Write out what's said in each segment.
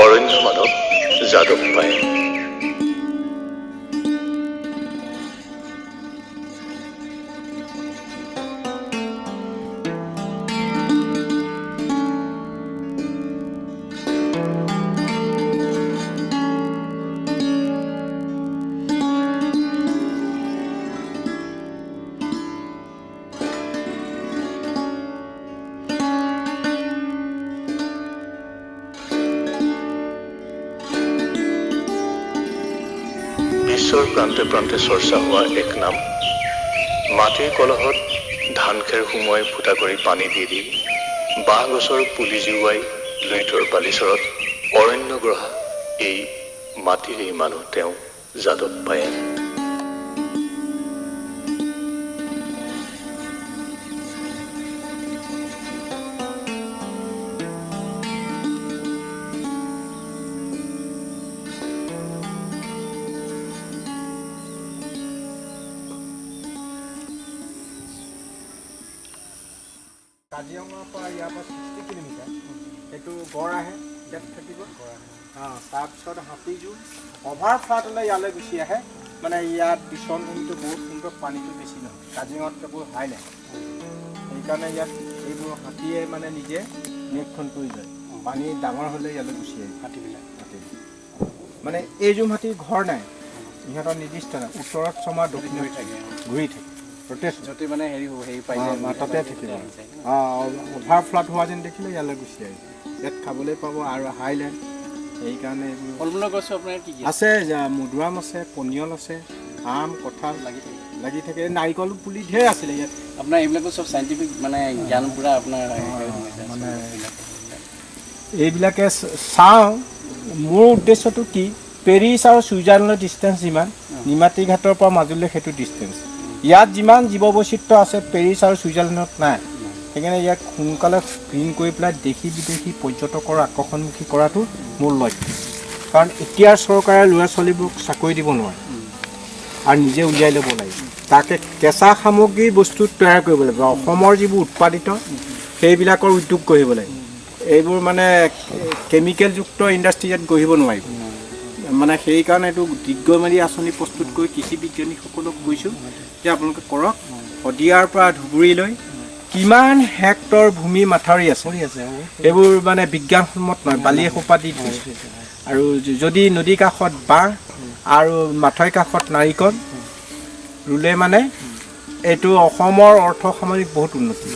অৰণ্য মানৱ যাদৱ পায়েং। বিশ্বৰ প্ৰান্তে প্ৰান্তে চৰ্চা হোৱা এক নাম। মাটিৰ কলহত ধান খেৰ সুমুৱাই ফুটা কৰি পানী দি দি বাঁহ গছৰ পুলি জিওৱাই লুইতৰ বালিচৰত অৰণ্য গঢ়া এই মাটিৰ এই মানুহ তেওঁ যাদৱ পায়েং। কাজিৰঙাৰ পৰা ইয়াৰ পৰা 60 কিলোমিটাৰ। সেইটো গড় আহে, ইয়াত থাকিব। অঁ, তাৰপিছত হাতীযোৰ অভাৰ ফ্লাড হ'লে ইয়ালৈ গুচি আহে। মানে ইয়াত বিচৰণ ভূমিটো বহুত সুন্দৰ, পানীটো বেছি নহয়, কাজিৰঙাতকৈ বহুত হাইলেণ্ড। সেইকাৰণে ইয়াত এইবোৰ হাতীয়ে মানে নিজে নিৰীক্ষণ কৰি যায়। পানী ডাঙৰ হ'লে ইয়ালৈ গুচি আহিব। হাতীবিলাক? হাতী মানে এইযোৰ হাতীৰ ঘৰ নাই, ইহঁতৰ নিৰ্দিষ্ট নাই। উত্তৰত 6 মাহ, দক্ষিণত ঘূৰি থাকে। ঘূৰি থাকে, ৰ'টেশ্যন। য'তে মানে হেৰি হ'ব, হেৰি পাই যায়। তাতে থাকিব। অঁ, অভাৰ ফ্লাড হোৱা যেন দেখিলে ইয়ালৈ গুচি আহিব। ইয়াত খাবলৈ পাব আৰু হাইলেণ্ড, সেইকাৰণে এইবোৰ। ফল মূলৰ গছো আপোনাৰ কি কি? আছে, মধুৰাম আছে, পনিয়ল আছে, আম, কঁঠাল। লাগি থাকে? লাগি থাকে। নাৰিকল পুলি ঢেৰ আছিলে ইয়াত। আপোনাৰ এইবিলাকো চব চাইণ্টিফিক মানে জ্ঞান পূৰা আপোনাৰ হেৰি সোমাইছে। মানে এইবিলাক। এইবিলাকে চাওঁ। মোৰ উদ্দেশ্যটো কি, পেৰিছ আৰু ছুইজাৰলেণ্ডৰ ডিষ্টেঞ্চ যিমান, নিমাতী ঘাটৰ পৰা মাজুলীলৈ সেইটো ডিষ্টেঞ্চ। ইয়াত যিমান জীৱ বৈচিত্ৰ্য আছে, পেৰিছ আৰু ছুইজাৰলেণ্ডত নাই। সেইকাৰণে ইয়াক সোনকালে গ্ৰীণ কৰি পেলাই দেশী বিদেশী পৰ্যটকৰ আকৰ্ষণমুখী কৰাটো মোৰ লক্ষ্য। কাৰণ এতিয়াৰ চৰকাৰে ল'ৰা ছোৱালীবোৰক চাকৰি দিব নোৱাৰে আৰু নিজে উলিয়াই ল'ব লাগিব। তাকে কেঁচা সামগ্ৰী বস্তু তৈয়াৰ কৰিব লাগিব। অসমৰ যিবোৰ উৎপাদিত, সেইবিলাকৰ উদ্যোগ গঢ়িব লাগিব। এইবোৰ মানে কেমিকেলযুক্ত ইণ্ডাষ্ট্ৰী ইয়াত গঢ়িব নোৱাৰিব। মানে সেইকাৰণে এইটো দীৰ্ঘম্যাদী আঁচনি প্ৰস্তুত কৰি কৃষি বিজ্ঞানীসকলক কৈছোঁ যে আপোনালোকে কৰক। শদিয়াৰ পৰা ধুবুৰীলৈ কিমান হেক্টৰ ভূমি মাথাউৰি আছে। আছে। এইবোৰ মানে বিজ্ঞানসন্মত নহয়, বালি এসোপা দি থৈছে। আৰু যদি নদীৰ কাষত বাঁহ আৰু মাথাউৰি কাষত নাৰিকল ৰুলে মানে এইটো অসমৰ অৰ্থ সামাজিক বহুত উন্নতি।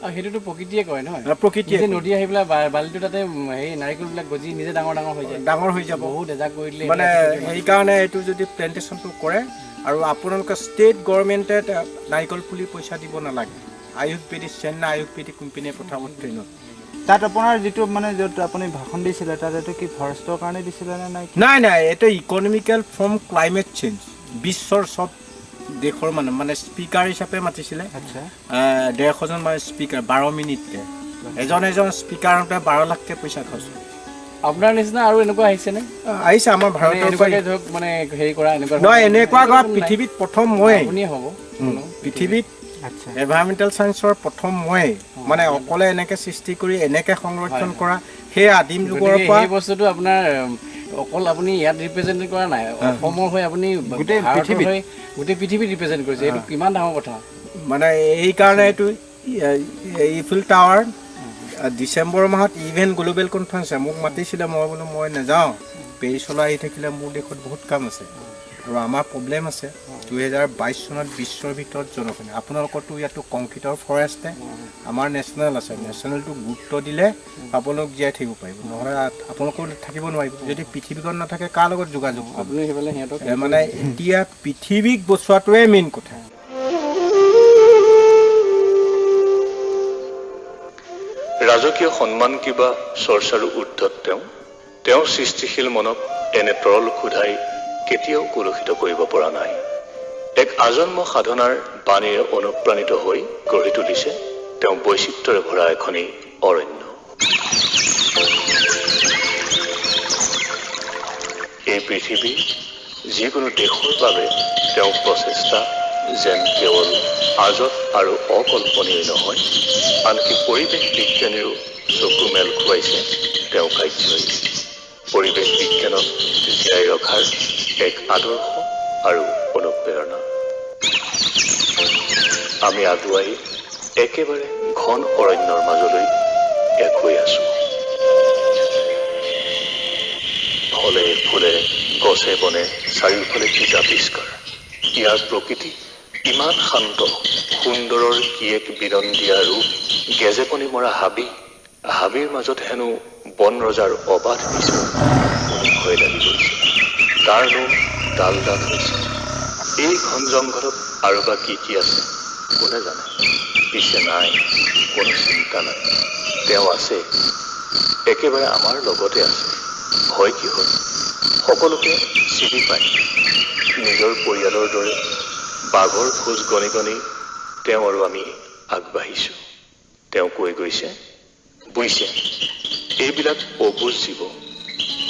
আৰু সেইটোতো প্ৰকৃতিয়ে কয় নহয়? প্ৰকৃতিয়ে নিজে কয়। নদী আহি পেলাই বালিটো তাতে হেৰি নাৰিকলবিলাক গজি নিজে ডাঙৰ ডাঙৰ হৈ যায়। ডাঙৰ হৈ যাব। বহুত এজাক কৰি দিলে। মানে সেইকাৰণে এইটো যদি প্লেণ্টেশ্যনটো কৰে আৰু আপোনালোকে ষ্টেট গভৰ্ণমেণ্টে নাৰিকল পুলি পইচা দিব নালাগে। আয়ুৰ্বেদিক, চেন্নাই আয়ুৰ্বেদিক কোম্পানীয়ে পঠাব ট্ৰেইনত। তাত আপোনাৰ যিটো মানে য'ত আপুনি ভাষণ দিছিলে, তাত এইটো কি ফৰেষ্টৰ কাৰণে দিছিলে নে নাই? নাই, এইটো ইকনমিকেল ফ্ৰম ক্লাইমেট চেঞ্জ। বিশ্বৰ চব দেশৰ মানে স্পীকাৰ হিচাপে মাতিছিলে। 150জন মানে স্পীকাৰ, 12 মিনিটকৈ এজন এজন স্পীকাৰতে 12 লাখকৈ পইচা খৰচ হয়। আপোনাৰ নিচিনা আৰু এনেকুৱা আহিছেনে? আহিছে, আমাৰ মানে ভাৰতৰ পৰা। এনেকুৱাকে ধৰক মানে হেৰি কৰা এনেকুৱা? নহয়, এনেকুৱা কৰা পৃথিৱীত প্ৰথম ময়ে। আপুনিয়ে হ'ব। পৃথিৱীত এনভাইৰমেণ্টেল চায়েন্সৰ প্ৰথম ময়ে, মানে অকলে এনেকে সৃষ্টি কৰি এনেকে সংৰক্ষণ কৰা সেই আদিম যুগৰ গতিকে পৰা। সেই বস্তুটো আপোনাৰ অকল আপুনি ইয়াত ৰিপ্ৰেজেণ্ট কৰা নাই, অসমৰ হৈ আপুনি গোটেই ভাৰতৰ পৃথিৱীত। হৈ গোটেই পৃথিৱীত ৰিপ্ৰেজেণ্ট কৰিছে। এইটো কিমান ডাঙৰ কথা। মানে এইকাৰণে এইটো ইফিল টাৱাৰ ডিচেম্বৰ মাহত ইভেন গ্ল'বেল কনফাৰেঞ্চ, মোক মাতিছিলে। মই বোলো মই নাযাওঁ। পেৰিছলৈ আহি থাকিলে মোৰ দেশত বহুত কাম আছে আৰু আমাৰ প্ৰব্লেম আছে। 2022 চনত বিশ্বৰ ভিতৰত জনসংখ্যা, আপোনালোকৰতো ইয়াতো কংক্ৰিটৰ ফৰেষ্টে, আমাৰ নেশ্যনেল আছে। নেশ্যনেলটো গুৰুত্ব দিলে আপোনালোক জীয়াই থাকিব পাৰিব, নহ'লে আপোনালোকো থাকিব নোৱাৰিব। যদি পৃথিৱীখন নাথাকে, কাৰ লগত যোগাযোগ কৰিব? আপুনি সেইফালে সিহঁতক মানে এতিয়া পৃথিৱীক বচোৱাটোৱে মেইন কথা। ৰাজকীয় সন্মান কিবা চৰ্চাৰো ঊৰ্ধত তেওঁ। তেওঁৰ সৃষ্টিশীল মনক এনে তৰল ক্ষুধাই কেতিয়াও কলুষিত কৰিব পৰা নাই। এক আজন্ম সাধনাৰ বাণীৰে অনুপ্ৰাণিত হৈ গঢ়ি তুলিছে তেওঁ বৈচিত্ৰ্যৰে ভৰা এখনি অৰণ্য। এই পৃথিৱীৰ যিকোনো দেশৰ বাবে তেওঁ প্ৰচেষ্টা যেন কেৱল আজত আৰু অকল্পনীয় নহয়, আনকি পৰিৱেশ বিজ্ঞানীৰো চকু মেল খুৱাইছে তেওঁ কাৰ্যই। পৰিৱেশ বিজ্ঞানক জীয়াই ৰখাৰ এক আদৰ্শ আৰু অনুপ্ৰেৰণা। আমি আগুৱাই একেবাৰে ঘন অৰণ্যৰ মাজলৈ এক হৈ আছো। ফলে ফুলে গছে বনে চাৰিওফালে কি জাতিষ্কাৰ। ইয়াৰ প্ৰকৃতি ইমান শান্ত, সুন্দৰৰ কি এক বিনন্দীয়া ৰূপ। গেজেপনি মৰা হাবি, হাবিৰ মাজত হেনো বন ৰজাৰ অবাধ বিচৰণ। শুনি ভয় লাগি গৈছে। তাৰ নোম ডাল ডাল হৈছে। এই ঘন জংঘলত আৰু বা কি কি আছে কোনে জানে। পিছে নাই, কোনো চিন্তা নাই, তেওঁ আছে, একেবাৰে আমাৰ লগতে আছে। ভয় কিহৰ? সকলোকে চিনি পায়। নিজৰ পৰিয়ালৰ দৰে বাঘৰ খোজ গণি গণি তেওঁ আৰু আমি আগবাঢ়িছোঁ। তেওঁ কৈ গৈছে, বুজিছে, এইবিলাক অবুজ জীৱ,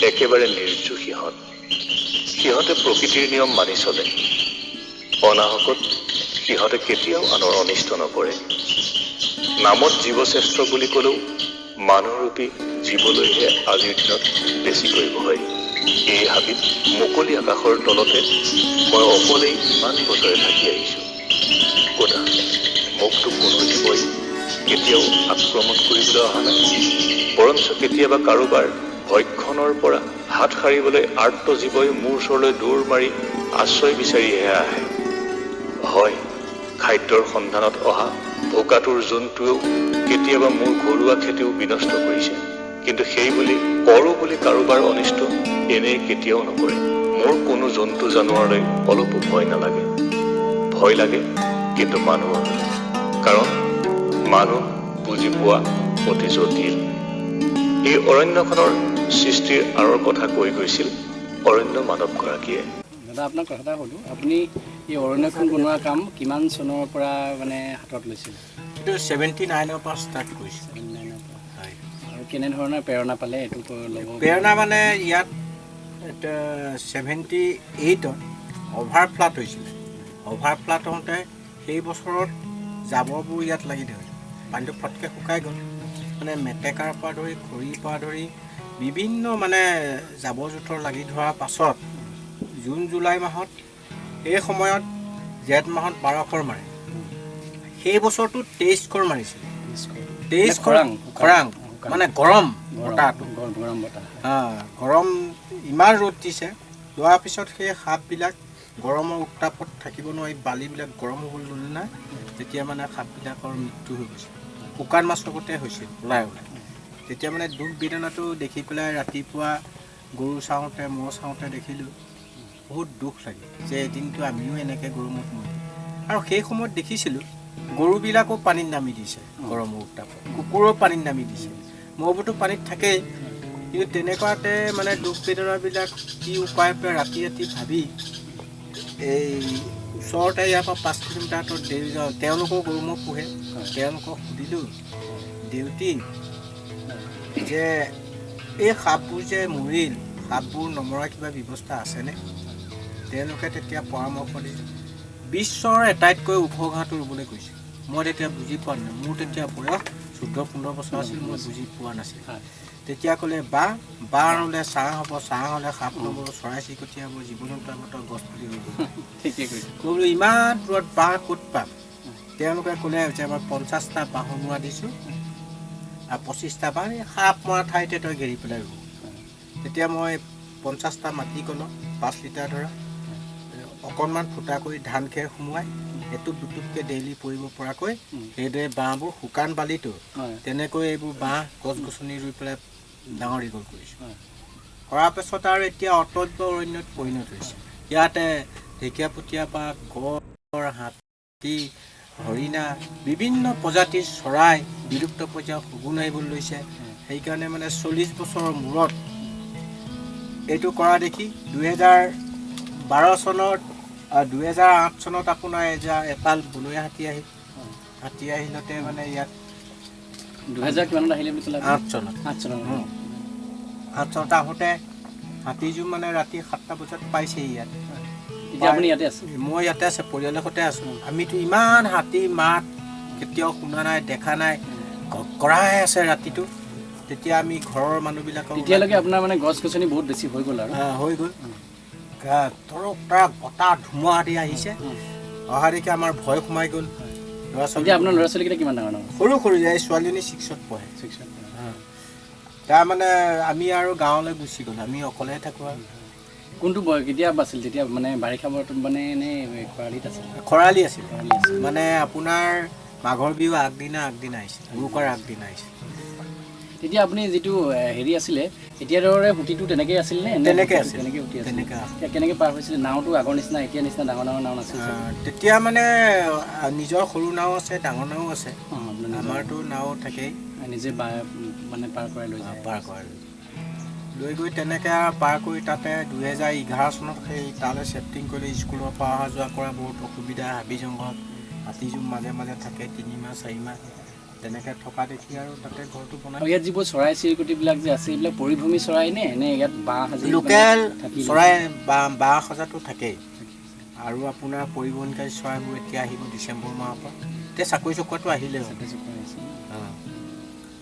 একেবাৰে নিৰ্জু সিহঁত। সিহঁতে প্ৰকৃতিৰ নিয়ম মানি চলে। অনাহকত সিহঁতে কেতিয়াও আনৰ অনিষ্ট নকৰে। নামত জীৱশ্ৰেষ্ঠ বুলি ক'লেও মানুহৰূপী জীৱলৈহে আজিৰ দিনত বেছিকৈ ভয়। এই হাবিত মুকলি আকাশৰ তলতে মই অকলেই ইমান বছৰে থাকি আহিছোঁ। ক'তা, মোকতো কোনো জীৱই কেতিয়াও আক্ৰমণ কৰিবলৈ অহা নাই। বৰঞ্চ কেতিয়াবা কাৰোবাৰ ভক্ষণৰ পৰা হাত সাৰিবলৈ আৰ্ত জীৱই মোৰ ওচৰলৈ দৌৰ মাৰি আশ্ৰয় বিচাৰিহে আহে। হয়, খাদ্যৰ সন্ধানত অহা ভোকাতুৰ জন্তুৱেও কেতিয়াবা মোৰ ঘৰুৱা খেতিও বিনষ্ট কৰিছে। কিন্তু সেই বুলি কৰোঁ বুলি কাৰোবাৰ অনিষ্ট এনেই কেতিয়াও নকৰে। মোৰ কোনো জন্তু জানোৱাৰলৈ অলপো ভয় নালাগে। ভয় লাগে কিন্তু মানুহৰ, কাৰণ মানুহ বুজি পোৱা অতি জটিল। এই অৰণ্যখনৰ সৃষ্টিৰ আঁৰৰ কথা কৈ গৈছিল অৰণ্য মানৱগৰাকীয়ে। দাদা, আপোনাক কথা এটা সোধোঁ, আপুনি এই অৰণ্যখন বনোৱা কাম কিমান চনৰ পৰা মানে হাতত লৈছিল? এইটো 79ৰ পৰা ষ্টাৰ্ট কৰিছোঁ। 79ৰ পৰা। হয়। আৰু কেনেধৰণৰ প্ৰেৰণা পালে এইটো ল'ব? প্ৰেৰণা মানে ইয়াত 78ত অভাৰ ফ্লাড হৈছিলে। অভাৰ ফ্লাড হওঁতে সেই বছৰত জাবৰবোৰ ইয়াত লাগি ধৰিলে, পানীটো ফটকৈ শুকাই গ'ল। মানে মেটেকাৰ পৰা ধৰি খৰিৰ পৰা ধৰি বিভিন্ন মানে জাবৰ জোঁথৰ লাগি ধৰাৰ পাছত জুন জুলাই মাহত, এই সময়ত জেঠ মাহত 12 খৰ মাৰে। সেই বছৰটো 23 খৰ মাৰিছিলে। 23 খৰ। খৰাং। খৰাং মানে গৰম বতাহটো। গৰম বতাহ। গৰম ইমান ৰ'দ দিছে, লোৱাৰ পিছত সেই সাপবিলাক গৰমৰ উত্তাপত থাকিব নোৱাৰি বালিবিলাক গৰম হ'বলৈ ল'লে নাই, তেতিয়া মানে সাপবিলাকৰ মৃত্যু হৈ গৈছে। শুকান মাছ লগতে হৈছিল ওলাই ওলাই। তেতিয়া মানে দুখ বেদনাটো দেখি পেলাই ৰাতিপুৱা গৰু চাওঁতে ম'হ চাওঁতে দেখিলোঁ, বহুত দুখ লাগে যে এদিনটো আমিও এনেকৈ গৰমত মৰিম। আৰু সেই সময়ত দেখিছিলোঁ গৰুবিলাকো পানীত নামি দিছে গৰমৰ উত্তাপত, কুকুৰো পানীত নামি দিছে, ম'হবোৰতো পানীত থাকেই। কিন্তু তেনেকুৱাতে মানে দুখ বেদনাবিলাক কি উপায় পাই ৰাতি ৰাতি ভাবি এই ওচৰতে ইয়াৰ পৰা 5 কিলোমিটাৰ আঁতৰত দেউৰী যাওঁ, তেওঁলোকেও গৰু ম'হ পোহে। তেওঁলোকক সুধিলোঁ, দেউতি যে এই সাপবোৰ যে মৰিল, সাপবোৰ নমৰা কিবা ব্যৱস্থা আছেনে? তেওঁলোকে তেতিয়া পৰামৰ্শ দিছে বিশ্বৰ আটাইতকৈ ওখ ঘাঁহটো ৰুবলৈ কৈছে। মই তেতিয়া বুজি পোৱা নাই, মোৰ তেতিয়া বয়স 14-15 বছৰ আছিল, মই বুজি পোৱা নাছিলোঁ। তেতিয়া ক'লে বাঁহ, বাঁহ ৰুলে ছাঁ হ'ব, ছাঁ হ'লে সাপ নমৰিব, চৰাই চিৰিকটি হ'ব, জীৱ জন্তু হ'ব, তই গছ পুলি ৰুব। ঠিকেই কৈছে। মই বোলো ইমান দূৰত বাঁহ ক'ত পাম? তেওঁলোকে ক'লে যে মই 50টা বাঁহৰ মূৰা দিছোঁ আৰু 25টা বাঁহ এই সাপ মৰা ঠাইতে তই ঘেৰি পেলাই ৰু। তেতিয়া মই 50টা মাটি কলহ 5 লিটাৰ ধৰা অকণমান ফুটা কৰি ধান খেৰ সোমোৱাই এটোপ দুটোপকৈ ডেইলি পৰিব পৰাকৈ সেইদৰে বাঁহবোৰ শুকান বালিটো তেনেকৈ এইবোৰ বাঁহ গছ গছনি ৰুই পেলাই ডাঙৰ দীঘল কৰিছোঁ। কৰাৰ পাছত আৰু এতিয়া অটব্য অৰণ্যত পৰিণত হৈছে। ইয়াতে ঢেকীয়াপতীয়া বাঘ, গঁড়, হাতী, হৰিণা, বিভিন্ন প্ৰজাতিৰ চৰাই বিলুপ্ত পৰ্যায়ৰ শগুন আহিবলৈ লৈছে। সেইকাৰণে মানে 40 বছৰৰ মূৰত এইটো কৰা দেখি 2000 বাৰ চনত, 2008 চনত আপোনাৰ এপাল বনৰীয়া হাতী আহিল। হাতী আহিলতে মানে ইয়াত 2000 কিমানত আহিলে বুলি ক'লে? 8 চনত। 8 চনত। 8 চনত আহোঁতে হাতীযোৰ মানে ৰাতি 7টা বজাত পাইছেহি ইয়াত। এতিয়া আপুনি ইয়াতে আছে? মই ইয়াতে আছে, পৰিয়ালৰ সৈতে আছোঁ। আমিতো ইমান হাতী মাত কেতিয়াও শুনা নাই, দেখা নাই, কৰাই আছে ৰাতিটো। তেতিয়া আমি ঘৰৰ মানুহবিলাকক তেতিয়ালৈকে আপোনাৰ মানে গছ গছনি বহুত বেছি হৈ গ'ল আৰু হৈ গ'ল। তৰক তৰাক বতাহ ধুমুহা দি আহিছে। অহা দেখি আমাৰ ভয় সোমাই গ'ল। ল'ৰা ছোৱালী এতিয়া আপোনাৰ ল'ৰা ছোৱালীকেইটা কিমান ডাঙৰ ডাঙৰ? সৰু সৰু, এই ছোৱালীজনী 6ত পঢ়ে। 6ত। তাৰমানে আমি আৰু গাঁৱলৈ গুচি গ'লো, আমি অকলে থাকোঁ আৰু। কোনটো কেতিয়া আছিল তেতিয়া মানে বাৰিষা বতৰত মানে নে খৰালিত আছিল? খৰালি আছিল। খৰালি আছিল। মানে আপোনাৰ মাঘৰ বিহু আগদিনা আহিছিল, উৰুকাৰ আগদিনা আহিছিল। তেতিয়া আপুনি যিটো হেৰি আছিলে, এতিয়া দৰে সুঁতিটো তেনেকেই আছিল নে? তেনেকৈ আছিল। তেনেকৈ সুঁতি আছিল। তেনেকৈ আছিল। এতিয়া কেনেকৈ পাৰ হৈছিলে? নাওটো আগৰ নিচিনা, এতিয়া নিচিনা ডাঙৰ ডাঙৰ নাও নাছিল চাগে? তেতিয়া মানে নিজৰ সৰু নাও আছে, ডাঙৰ নাও আছে। আপোনাৰ নিজৰ আমাৰতো নাও থাকেই। নিজে মানে পাৰ কৰাই লৈ যায়। পাৰ কৰাই লৈ গৈ তেনেকৈ আৰু পাৰ কৰি তাতে 2011 চনত সেই তালৈ চেফটিং কৰিলে। স্কুলৰ পৰা অহা যোৱা কৰা বহুত অসুবিধা, হাবি জংঘল, হাতীযোৰ মাজে মাজে থাকে 3 মাহ 4 মাহ তেনেকৈ থকা দেখি আৰু তাতে ঘৰটো বনাই। আৰু ইয়াত যিবোৰ চৰাই চিৰিকটিবিলাক যে আছে, এইবিলাক পৰিভ্ৰমী চৰাই নে নে ইয়াত বাঁহ সাজি মানে লোকেল থাকি চৰাই বাঁহ সজাটো থাকেই। আৰু আপোনাৰ পৰিবহণকাৰী চৰাইবোৰ এতিয়া আহিব ডিচেম্বৰ মাহৰ পৰা। এতিয়া চাকৰি চকোৱাটো আহিলে হ'ল।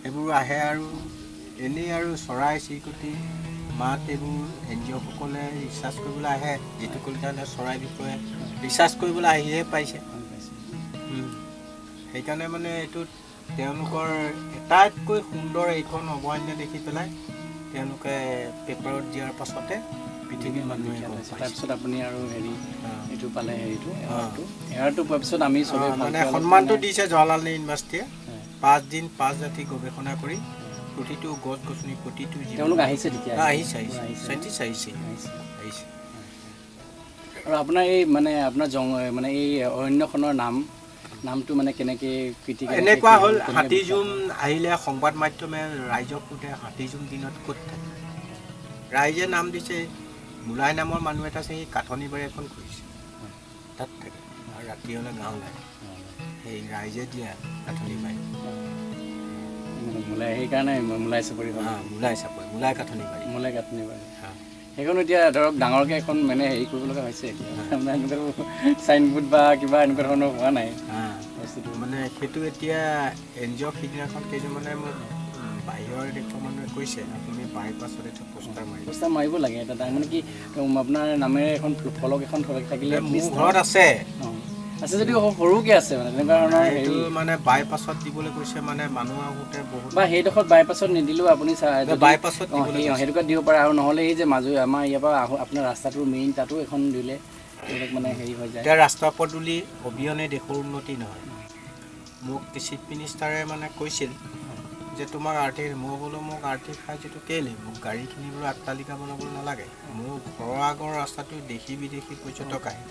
সেইবোৰ আহে আৰু এনেই আৰু চৰাই চিৰিকটি মাত এইবোৰ এন জি অ'সকলে ৰিচাৰ্চ কৰিবলৈ আহে। যিটো কলিতানে চৰাই বিষয়ে ৰিচাৰ্চ কৰিবলৈ আহিহে পাইছে। সেইকাৰণে মানে এইটোত তেওঁলোকৰ আটাইতকৈ সুন্দৰ এইখন অভয়াৰণ্য দেখি পেলাই তেওঁলোকে পেপাৰত দিয়াৰ পাছতে পৃথিৱীৰ মানুহে গম পাইছে। তাৰপিছত আপুনি আৰু হেৰি এইটো পালে, হেৰিটো এৱাৰ্ডটো পোৱাৰ পিছত আমি চবেই মানে সন্মানটো দিছে জৱাহৰলাল নেহৰু ইউনিভাৰ্চিটিয়ে। 5 দিন 5 ৰাতি গৱেষণা কৰি প্ৰতিটো গছ গছনি প্ৰতিটো তেওঁলোক আহিছে তেতিয়া? আহিছে, আহিছে, চাইণ্টিষ্ট আহিছে, আহিছে। আৰু আপোনাৰ এই মানে আপোনাৰ মানে এই অৰণ্যখনৰ নামটো মানে কেনেকৈ এনেকুৱা হ'ল, হাতীজুম আহিলে সংবাদ মাধ্যমে ৰাইজক সোধে হাতীজুম দিনত ক'ত থাকে। ৰাইজে নাম দিছে, মূলাই নামৰ মানুহ এটা আছে, সি কাঠনি বাৰী এখন খুলিছে, তাত থাকে আৰু ৰাতি হ'লে গাঁও লাগে। সেই ৰাইজে দিয়া কাঠনি বাৰী মূলাই, সেইকাৰণে মূলাই চাপৰি হ'ল। মূলাই চাপৰি, মূলাই কাঠনি বাৰী, মূলাই কাঠনি বাৰী। সেইখন এতিয়া ধৰক ডাঙৰকৈ এখন মানে হেৰি কৰিব লগা হৈছে এতিয়া, আপোনাৰ এনেকুৱা চাইনবোৰ্ড বা কিবা এনেকুৱা ধৰণৰ হোৱা নাই বস্তুটো। মানে সেইটো এতিয়া এন জি অ' সিদিনাখন কেইজনমানে মোক বাহিৰৰ দেশৰ মানুহে কৈছে, আপুনি বাইপাছত এটা পোষ্টাৰ মাৰিব। পোষ্টাৰ মাৰিব লাগে এটা, মানে কি আপোনাৰ নামেৰে এখন ফলক এখন থাকিলে। মোৰ ঘৰত আছে, আছে যদিও সৰুকৈ আছে, মানে তেনেকুৱা ধৰণৰ সেইটো মানে বাইপাছত দিবলৈ কৈছে। মানে মানুহ আহোঁতে বহুত বা সেইডোখৰত বাইপাছত নিদিলেও আপুনি বাইপাছত সেইটোকে দিব পাৰে। আৰু নহ'লে এই যে মাজু আমাৰ ইয়াৰ পৰা আপোনাৰ ৰাস্তাটোৰ মেইন তাতো এখন দিলে এইবিলাক মানে হেৰি হৈ যায়। এতিয়া ৰাস্তা পদূলি অবিহনে দেশৰ উন্নতি নহয়। মোক চিফ মিনিষ্টাৰে মানে কৈছিল যে তোমাক আৰ্থিক, মই বোলো মোক আৰ্থিক সাহায্যটো কেলৈ, মোক গাড়ী কিনিবলৈ অট্টালিকা বনাবলৈ নালাগে, মোৰ ঘৰৰ আগৰ ৰাস্তাটো দেশী বিদেশী পৰ্যটক আহে,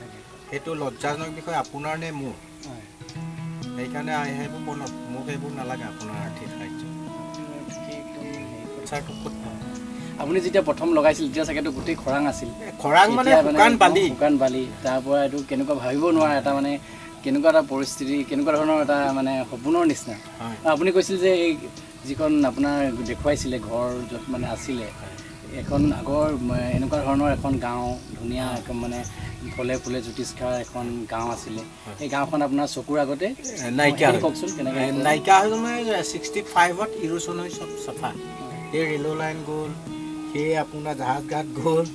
সেইটো লজ্জাজনক বিষয় আপোনাৰ নে মোৰ? সেইকাৰণে সেইবোৰ বনাওক, মোক সেইবোৰ নালাগে আপোনাৰ আৰ্থিক সাহায্য। ছাৰটো ক'ত পাম? আপুনি যেতিয়া প্ৰথম লগাইছিল তেতিয়া চাগেতো গোটেই খৰাং আছিল। খৰাং মানে শুকান বালি, শুকান বালি। তাৰ পৰা এইটো কেনেকুৱা ভাবিব নোৱাৰা এটা মানে কেনেকুৱা এটা পৰিস্থিতি, কেনেকুৱা ধৰণৰ এটা মানে সপোনৰ নিচিনা। আপুনি কৈছিল যে এই যিখন আপোনাৰ দেখুৱাইছিলে ঘৰ য'ত মানে আছিলে, এখন আগৰ এনেকুৱা ধৰণৰ এখন গাঁও, ধুনীয়া একদম মানে ফলে ফুলে জ্যোতিষ্কাৰ এখন গাঁও আছিলে। সেই গাঁওখন আপোনাৰ চকুৰ আগতে নাইকিয়া। কওকচোন কেনেকৈ নাইকিয়া হৈ গ'ল? মানে 65ত ইৰোচন হৈ চব চাফা। সেই ৰেলৰ লাইন গ'ল, সেই আপোনাৰ জাহাজ ঘাট গ'ল,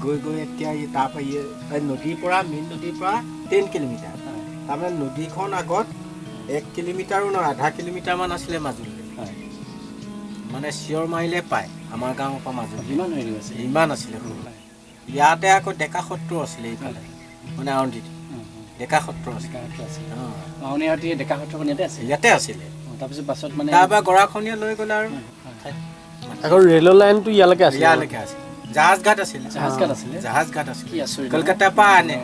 গৈ গৈ এতিয়া তাৰপৰা নদীৰ পৰা, মেইন নদীৰ পৰা 10 কিলোমিটাৰ। তাৰমানে নদীখন আগত 1 কিলোমিটাৰো নহয়, আধা কিলোমিটাৰমান আছিলে মাজুলীলৈ। মানে চিঞৰ মাৰিলে পায় আমাৰ গাঁৱৰ পৰা মাজুলী। ইমান হেৰি আছে, ইমান আছিলে সৰু। ইয়াতে আকৌ ডেকা সত্ৰ আছিলে এইফালে, মানে আউনীআটীত ডেকা সত্ৰ আছিলে। আউনীআটী ডেকা সত্ৰখন ইয়াতে আছিলে, ইয়াতে আছিলে। তাৰপিছত পাছত মানে তাৰপৰা গৰাখনীয়া লৈ গ'লে আৰু আকৌ ৰেলৰ লাইনটো ইয়ালৈকে আছিলে, ইয়ালৈকে আছিলে। জাহাজ ঘাট আছিলে, জাহাজ ঘাট আছিলে, জাহাজ ঘাট আছিলে। কি আচৰিত, কলকাতাৰ পৰা আনে,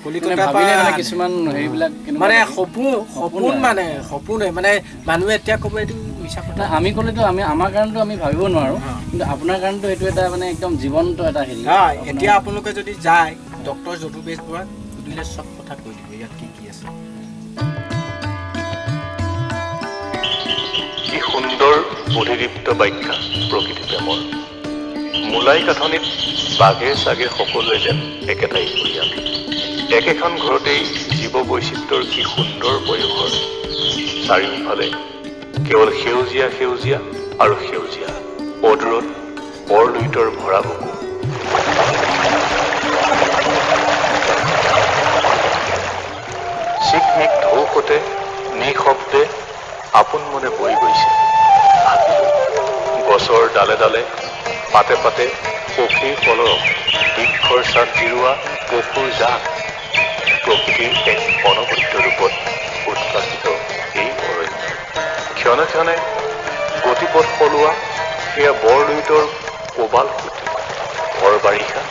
কলিকতাৰ পৰা কিছুমান হেৰিবিলাক মানে সপোন, সপোন মানে সপোন মানে মানুহে এতিয়া ক'ব এইটো মিছা কথা। আমি ক'লেতো আমি আমাৰ কাৰণেতো আমি ভাবিব নোৱাৰোঁ, কিন্তু আপোনাৰ কাৰণেতো এইটো এটা মানে একদম জীৱন্ত এটা হেৰি। এতিয়া আপোনালোকে যদি যায় ডক্টৰ যদু বেজবৰুৱাক সুধিলে চব কথা কৈ দিব ইয়াত কি কি আছে। কি সুন্দৰ বোধিদীপ্ত ব্যাখ্যা প্ৰকৃতি প্ৰেমৰ। মূলাই কাঠনিত বাঘে চাগে সকলোৱে যেন একেটাই পৰিয়াল। একেখন ঘৰতেই জীৱ বৈচিত্ৰ্যৰ কি সুন্দৰ পয়োভৰ। চাৰিওফালে কেৱল সেউজীয়া সেউজীয়া আৰু সেউজীয়া। অদূৰত বৰলুইতৰ ভৰা বুকু। চিকমিক ঢৌসতে নিঃশব্দে আপোন মনে বৈ গৈছে। গছৰ ডালে ডালে পাতে পাতে পক্ষীৰ কলৰৱ, বৃক্ষৰ ছাট জিৰোৱা পশুৰ জাক। প্ৰকৃতিৰ এক অনবদ্য ৰূপত উদ্ভাসিত এই অৰণ্য। ক্ষণে ক্ষণে গতিপথ সলোৱা সেয়া বৰলুইতৰ কোবাল সুঁতি। ভৰ বাৰিষা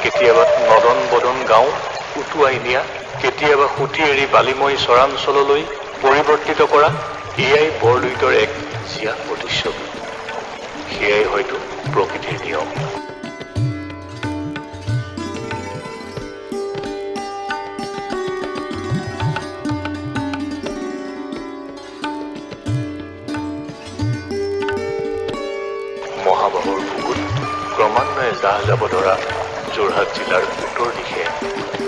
কেতিয়াবা নদন বদন গাঁও উটুৱাই নিয়া, কেতিয়াবা সুঁতি এৰি বালিময় চৰাঞ্চললৈ পৰিৱৰ্তিত কৰা, এয়াই বৰলুইতৰ এক জীয়া প্ৰতিচ্ছবি। সেয়াই হয়তো প্ৰকৃতিৰ নিয়ম। মহাবাহুৰ বুকুত ক্ৰমান্বয়ে জাহ যাব ধৰা যোৰহাট জিলাৰ উত্তৰ দিশে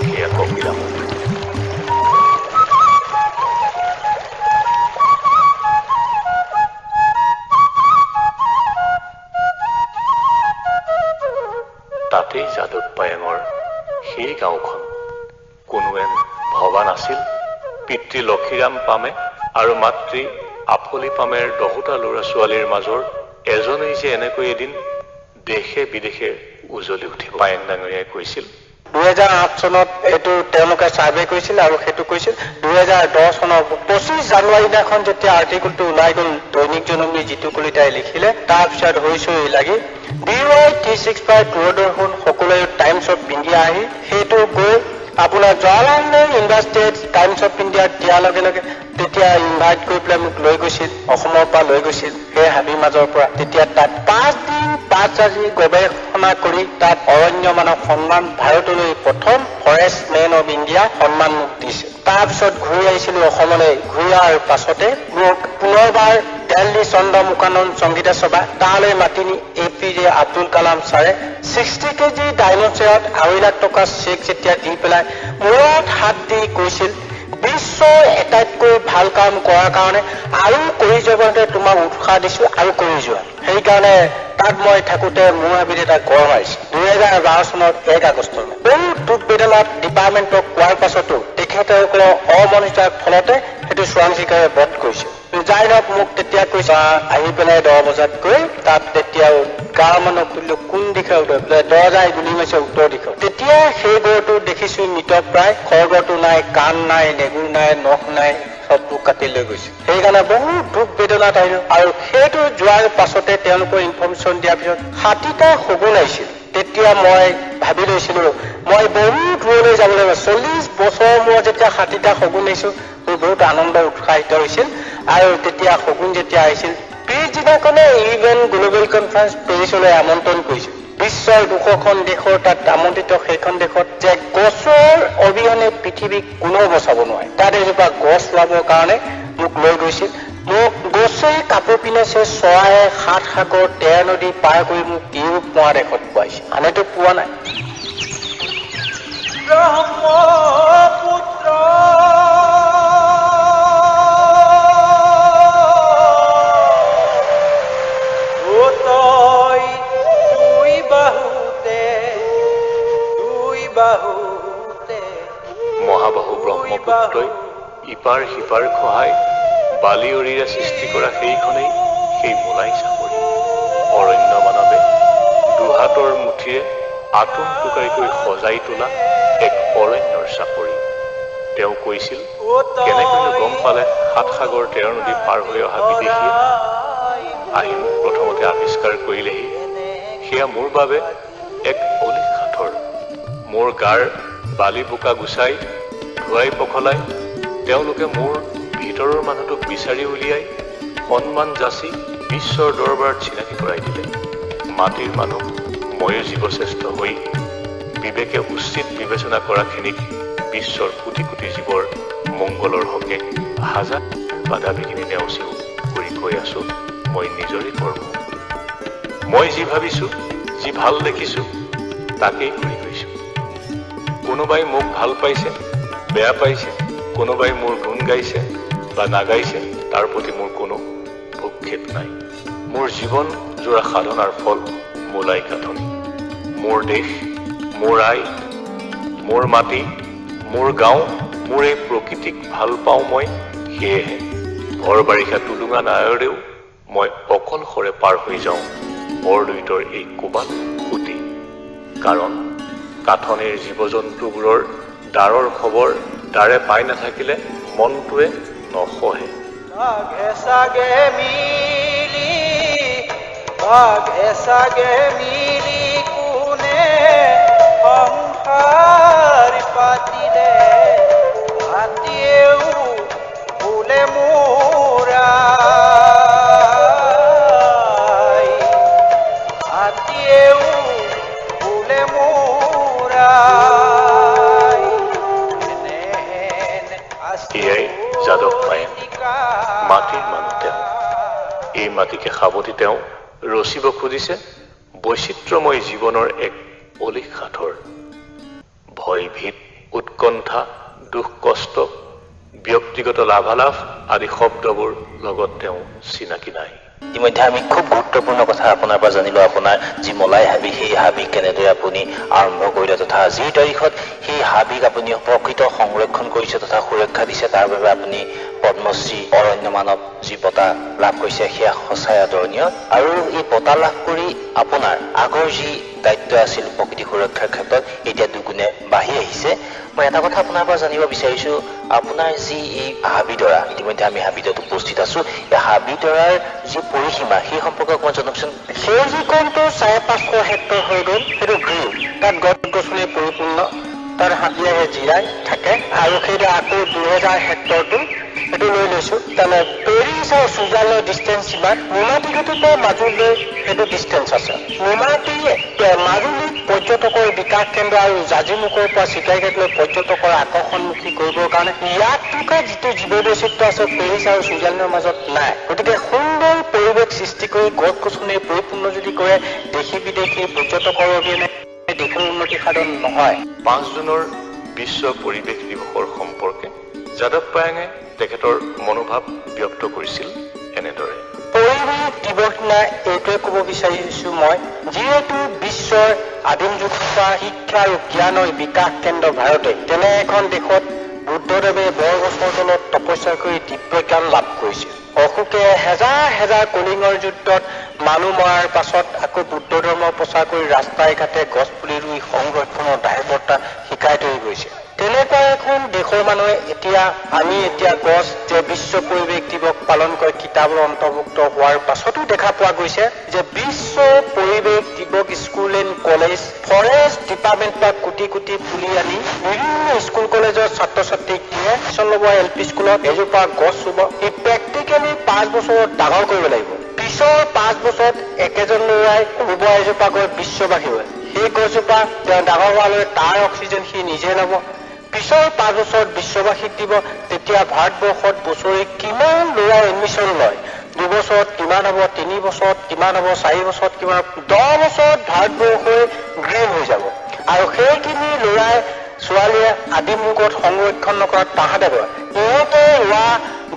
সেয়া কপিলামুখ। তাতেই যাদৱ পায়েঙৰ সেই গাঁওখন। কোনোৱে ভবা নাছিল পিতৃ লক্ষীৰাম পামে আৰু মাতৃ আফলি পামেৰ 10টা ল'ৰা ছোৱালীৰ মাজৰ এজনেই যে এনেকৈ এদিন দেশে বিদেশে উজলি উঠিব। পায়েং ডাঙৰীয়াই কৈছিল 2008 চনত এইটো তেওঁলোকে ছাৰ্ভে কৰিছিল আৰু সেইটো কৈছিল 2010 চনৰ 25 জানুৱাৰী দিনাখন যেতিয়া আৰ্টিকলটো ওলাই গ'ল, দৈনিক জনমী জিতু কলিতাই লিখিলে, তাৰপিছত হৈচৈ লাগি DY 365 দূৰদৰ্শন সকলোৱে টাইমছ অফ ইণ্ডিয়া আহি সেইটো গৈ আপোনাৰ জৱাহৰলাল নেহৰু ইউনিভাৰ্চিটিত টাইমছ অফ ইণ্ডিয়াত দিয়াৰ লগে লগে তেতিয়া ইনভাইট কৰি পেলাই মোক লৈ গৈছিল, অসমৰ পৰা লৈ গৈছিল সেই হাবিৰ মাজৰ পৰা। তেতিয়া তাত 5 দিন 5 ৰাতি গৱেষণা কৰি তাত অৰণ্য মানৱ সন্মান, ভাৰতলৈ প্ৰথম ফৰেষ্ট মেন অফ ইণ্ডিয়া সন্মান মোক দিছিল। তাৰপিছত ঘূৰি আহিছিলোঁ অসমলৈ। ঘূৰি অহাৰ পাছতে মোক পুনৰবাৰ দিল্লী চন্দ্ৰমুখানন্দ সংগীত সভা তালৈ মাতি নি A P J Abdul Kalam ছাৰে 60 কেজি ডাইনচেয়াৰত 2.5 লাখ টকা চেক যেতিয়া দি পেলাই মূৰত হাত দি কৈছিল, বিশ্বৰ আটাইতকৈ ভাল কাম কৰাৰ কাৰণে আৰু কৰি যাবতে তোমাক উৎসাহ দিছো আৰু কৰি যোৱা। সেইকাৰণে তাত মই থাকোঁতে মোৰ হাবিত এটা গড় মাৰিছে 2012 চনত 1 আগষ্টত। বহুত দুখ বেদনাত ডিপাৰ্টমেণ্টক কোৱাৰ পাছতো তেখেতসকলৰ অমনোযোগৰ ফলতে সেইটো চোৰাং চিকাৰীয়ে বধ কৰিছে। যাই নহওক মোক তেতিয়া কৈছে আহি পেলাই 10 বজাত গৈ তাত তেতিয়া গাঁৱৰ মানুহক সুধিলো কোন দিশে উত্তৰ, বোলে দৰ্জাই গুলি মাৰিছে উত্তৰ দিশত। তেতিয়া সেই গৰুটো দেখিছো মৃতপ্ৰায়, খড়গটো নাই, কাণ নাই, নেগুৰ নাই, নখ নাই, চববোৰ কাটি লৈ গৈছে। সেইকাৰণে বহুত দুখ বেদনাত আহিলো। আৰু সেইটো যোৱাৰ পাছতে তেওঁলোকৰ ইনফৰ্মেশ্যন দিয়াৰ পিছত 60টা শগুন আহিছিল। তেতিয়া মই ভাবি লৈছিলো মই বহুত দূৰলৈ যাব লাগিব। 40 বছৰৰ মূৰত যেতিয়া 60টা শগুন আহিছো, মোৰ বহুত আনন্দ উৎসাহিত হৈছিল। আৰু তেতিয়া শগুন যেতিয়া আহিছিল, পিছদিনাখনে ইভেন গ্ল'বেল কনফাৰেন্স পেৰিছলৈ আমন্ত্ৰণ কৰিছিল। বিশ্বৰ 200খন দেশৰ তাত আমন্ত্ৰিত, সেইখন দেশত যে গছৰ অবিহনে পৃথিৱীক কোনেও বচাব নোৱাৰে, তাত এজোপা গছ ৰোৱাবৰ কাৰণে মোক লৈ গৈছিল। মোক গছে কাপোৰ পিন্ধাইছে, চৰাইয়ে 7 সাগৰ 13 নদী পাৰ কৰি মোক ইউৰোপ মহাদেশত পোৱাইছে, আনেতো পোৱা নাই। ব্ৰহ্মপুত্ৰ তই দুই বাহুতে দুই বাহুতে মহাবাহু ব্ৰহ্মপুত্ৰই ইপাৰ সিপাৰ খহাই বালিয়ৰীৰে সৃষ্টি কৰা সেইখনেই সেই মোলাই চাপৰি। অৰণ্য মানৱে দুহাতৰ মুঠিৰে আটোম টোকাৰিকৈ সজাই তোলা এক অৰণ্যৰ চাপৰি। তেওঁ কৈছিল, কেনেকৈনো গম পালে 7 সাগৰ 13 নদী পাৰ হৈ অহা বিদেশীয়ে আহি মোক প্ৰথমতে আৱিষ্কাৰ কৰিলেহি। সেয়া মোৰ বাবে এক অলিক সাঁথৰ। মোৰ গাৰ বালি বোকা গুচাই ধুৱাই পখলাই তেওঁলোকে মোৰ ভিতৰৰ মানুহটোক বিচাৰি উলিয়াই সন্মান যাচি বিশ্বৰ দৰবাৰত চিনাকি কৰাই দিলে। মাটিৰ মানুহ ময়ো জীৱশ্ৰেষ্ঠ হৈ বিবেকে উচিত বিবেচনা কৰাখিনিক বিশ্বৰ কোটি কোটি জীৱৰ মংগলৰ হকে হাজাৰ বাধা বিঘিনি নেওচিও কৰি গৈ আছো মই নিজৰে কৰ্ম। মই যি ভাবিছো, যি ভাল দেখিছো, তাকেই কৰি গৈছো। কোনোবাই মোক ভাল পাইছে, বেয়া পাইছে, কোনোবাই মোৰ গুণ গাইছে বা নাগাইছে, তাৰ প্ৰতি মোৰ কোনো ভূক্ষেপ নাই। মোৰ জীৱন জোৰা সাধনাৰ ফল মোলাই কাঠনি। মোৰ দেশ, মোৰ আই, মোৰ মাটি, মোৰ গাঁও, মোৰ এই প্ৰকৃতিক ভাল পাওঁ মই। সেয়েহে ভৰ বাৰিষা টুলুঙা নাৱেৰেও মই অকলশৰে পাৰ হৈ যাওঁ বৰলুইতৰ এই কোবাল সুঁতি। কাৰণ কাঠনিৰ জীৱ জন্তুবোৰৰ ডাঁৰৰ খবৰ ডাঁৰে পাই নাথাকিলে মনটোৱে নসহে। বাঘে চাগে মিলি, বাঘে চাগে মিলি কোনে সংসাৰ পাতিলে, হাতীয়েও বোলে মোৰ আই, হাতীয়েও বোলে মোৰ আই, এনেহেন এয়াই যাদৱ পায়েং, মাটিৰ মানুহ তেওঁ। এই মাটিকে সাৱটি তেওঁ ৰচিব খুজিছে বৈচিত্ৰ্যময় জীৱনৰ এক অলিখ সাঁথৰ। ভয় ভীত, উৎকণ্ঠা, দুখ কষ্ট, ব্যক্তিগত লাভালাভ আদি শব্দবোৰ লগত তেওঁ চিনাকি নাই। ইতিমধ্যে আমি খুব গুৰুত্বপূৰ্ণ কথা আপোনাৰ পৰা জানিলো। আপোনাৰ যি মলাই হাবি, সেই হাবি কেনেদৰে আপুনি আৰম্ভ কৰিলে তথা আজিৰ তাৰিখত সেই হাবিক আপুনি প্ৰকৃত সংৰক্ষণ কৰিছে তথা সুৰক্ষা দিছে, তাৰ বাবে আপুনি পদ্মশ্ৰী অৰণ্য মানৱ যি বঁটা লাভ কৰিছে সেয়া সঁচাই আদৰণীয়। আৰু এই বঁটা লাভ কৰি আপোনাৰ আগৰ যি দায়িত্ব আছিল প্ৰকৃতি সুৰক্ষাৰ ক্ষেত্ৰত এতিয়া দুগুণে বাঢ়ি আহিছে। মই এটা কথা আপোনাৰ পৰা জানিব বিচাৰিছো, আপোনাৰ যি এই হাবিডৰা, ইতিমধ্যে আমি হাবিডৰাত উপস্থিত আছো, এই হাবিডৰাৰ যি পৰিসীমা সেই সম্পৰ্কে অকণমান জনাওকচোন। সেউজীকৰণটো 550 হেক্টৰ হৈ গ'ল, সেইটো গ্ৰীণ, তাত গছ গছনি পৰিপূৰ্ণ, তাত হাতী আহে জিৰাই থাকে। আৰু সেইটো আকৌ 2000 হেক্টৰটো সেইটো লৈ লৈছো। তাৰমানে পেৰিছ আৰু ছুইজাৰলেণ্ডৰ ডিষ্টেঞ্চ ইমান, নিমাতীঘাটৰ পৰা মাজুলীলৈ সেইটো ডিষ্টেঞ্চ আছে। নিমাতী মাজুলীত পৰ্যটকৰ বিকাশ কেন্দ্ৰ আৰু জাজিমুখৰ পৰা চিকাৰীঘাটলৈ পৰ্যটকৰ আকৰ্ষণমুখী কৰিবৰ কাৰণে ইয়াত থকা যিটো জীৱ বৈচিত্ৰ্য আছে পেৰিছ আৰু ছুইজাৰলেণ্ডৰ মাজত নাই। গতিকে সুন্দৰ পৰিৱেশ সৃষ্টি কৰি গছ গছনিৰে পৰিপূৰ্ণ যদি কৰে, দেশী বিদেশী পৰ্যটকৰ অবিহনে দেশৰ উন্নতি সাধন নহয়। 5 জুনৰ বিশ্ব পৰিৱেশ দিৱসৰ সম্পৰ্কে যাদৱ পায়েঙে তেখেতৰ মনোভাৱ ব্যক্ত কৰিছিল এনেদৰে। পৰিৱেশ দিৱস দিনা এইটোৱে ক'ব বিচাৰিছো মই, যিহেতু বিশ্বৰ আদিম যুগৰ পৰা শিক্ষা আৰু জ্ঞানৰ বিকাশ কেন্দ্ৰ ভাৰতে, তেনে এখন দেশত বুদ্ধদেৱে বৰগছৰ তলত তপস্যা কৰি দিব্য জ্ঞান লাভ কৰিছিল। অশোকে হেজাৰ হেজাৰ কলিঙৰ যুদ্ধত মানুহ মৰাৰ পাছত আকৌ বুদ্ধ ধৰ্ম প্ৰচাৰ কৰি ৰাস্তাই ঘাটে গছ পুলি ৰুই সংৰক্ষণৰ দায়বদ্ধতা শিকাই থৈ গৈছে। তেনেকুৱা এখন দেশৰ মানুহে এতিয়া আমি এতিয়া গছ যে বিশ্ব পৰিৱেশ দিৱস পালন কৰে কিতাপৰ অন্তৰ্ভুক্ত হোৱাৰ পাছতো দেখা পোৱা গৈছে যে বিশ্ব পৰিৱেশ দিৱস school and college forest department পৰা কোটি কোটি পুলি আনি বিভিন্ন স্কুল কলেজৰ ছাত্ৰ ছাত্ৰীক দিয়ে। এডমিশ্যন ল'ব এল পি স্কুলত এজোপা গছ ৰুব, ই প্ৰেক্টিকেলি 5 বছৰত ডাঙৰ কৰিব লাগিব। পিছৰ 5 বছৰত একেজন ল'ৰাই ৰুব এজোপা গছ বিশ্ববাসী হৈ, সেই গছজোপা তেওঁ ডাঙৰ হোৱালৈ তাৰ অক্সিজেন সি নিজে ল'ব। পিছৰ 5 বছৰত বিশ্ববাসীক দিব। তেতিয়া ভাৰতবৰ্ষত বছৰি কিমান ল'ৰাই এডমিশ্যন লয়, 2 বছৰত কিমান হ'ব, 3 বছৰত কিমান হ'ব, 4 বছৰত কিমান হ'ব, 10 বছৰত ভাৰতবৰ্ষই গ্ৰীণ হৈ যাব। আৰু সেইখিনি ল'ৰাই ছোৱালীয়ে আদিম যুগত সংৰক্ষণ নকৰা তাহাঁতে কয়, ইহঁতে ৰোৱা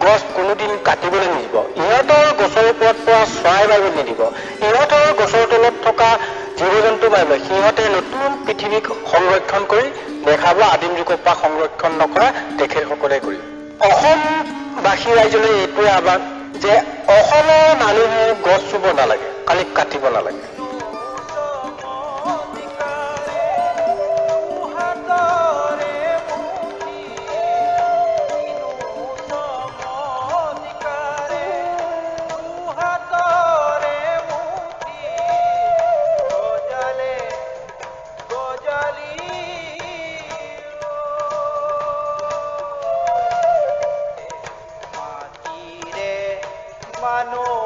গছ কোনোদিন কাটিবলৈ নিদিব, ইহঁতৰ গছৰ ওপৰত পৰা চৰাই মাৰিব নিদিব, ইহঁতৰ গছৰ তলত থকা জীৱ জন্তু মাৰিব। সিহঁতে নতুন পৃথিৱীক সংৰক্ষণ কৰি দেখাব, আদিম যুগৰ পৰা সংৰক্ষণ নকৰা তেখেতসকলে কৰিব। অসমবাসী ৰাইজলৈ এইটোৱে আহ্বান যে অসমৰ মানুহে গছ ৰুব নালাগে, খালি কাটিব নালাগে। হাতৰে মুঠি চমৎকাৰে, হাতৰে মুঠি গজালে গজালি মাটিৰে মানুহ।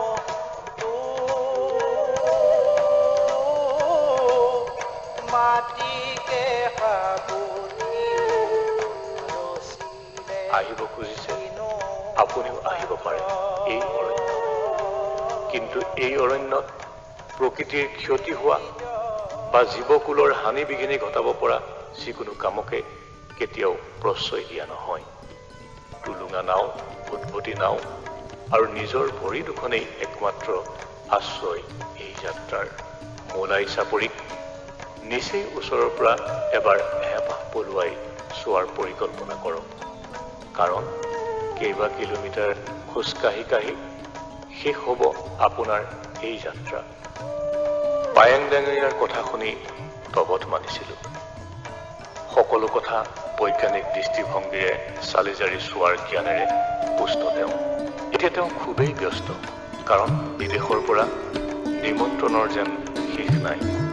সাৱটি ৰচিলে আহিব খুজিছে, আপুনিও আহিব পাৰে এই অৰণ্যত। কিন্তু এই অৰণ্যত প্ৰকৃতিৰ ক্ষতি হোৱা বা জীৱকুলৰ হানি বিঘিনি ঘটাব পৰা যিকোনো কামকে কেতিয়াও প্ৰশ্ৰয় দিয়া নহয়। টুলুঙা নাও, উদ্ভতি নাও আৰু নিজৰ ভৰি দুখনেই একমাত্ৰ আশ্ৰয় এই যাত্ৰাৰ। মোলাই চাপৰিক নিচেই ওচৰৰ পৰা এবাৰ হেঁপাহ পলুৱাই চোৱাৰ পৰিকল্পনা কৰক, কাৰণ কেইবা কিলোমিটাৰ খোজকাঢ়ি কাঢ়ি শেষ হ'ব আপোনাৰ এই যাত্ৰা। পায়েং ডাঙৰীয়াৰ কথা শুনি তবধ মানিছিলোঁ। সকলো কথা বৈজ্ঞানিক দৃষ্টিভংগীৰে চালি জাৰি চোৱাৰ জ্ঞানেৰে পুষ্ট তেওঁ। এতিয়া তেওঁ খুবেই ব্যস্ত, কাৰণ বিদেশৰ পৰা নিমন্ত্ৰণৰ যেন শেষ নাই।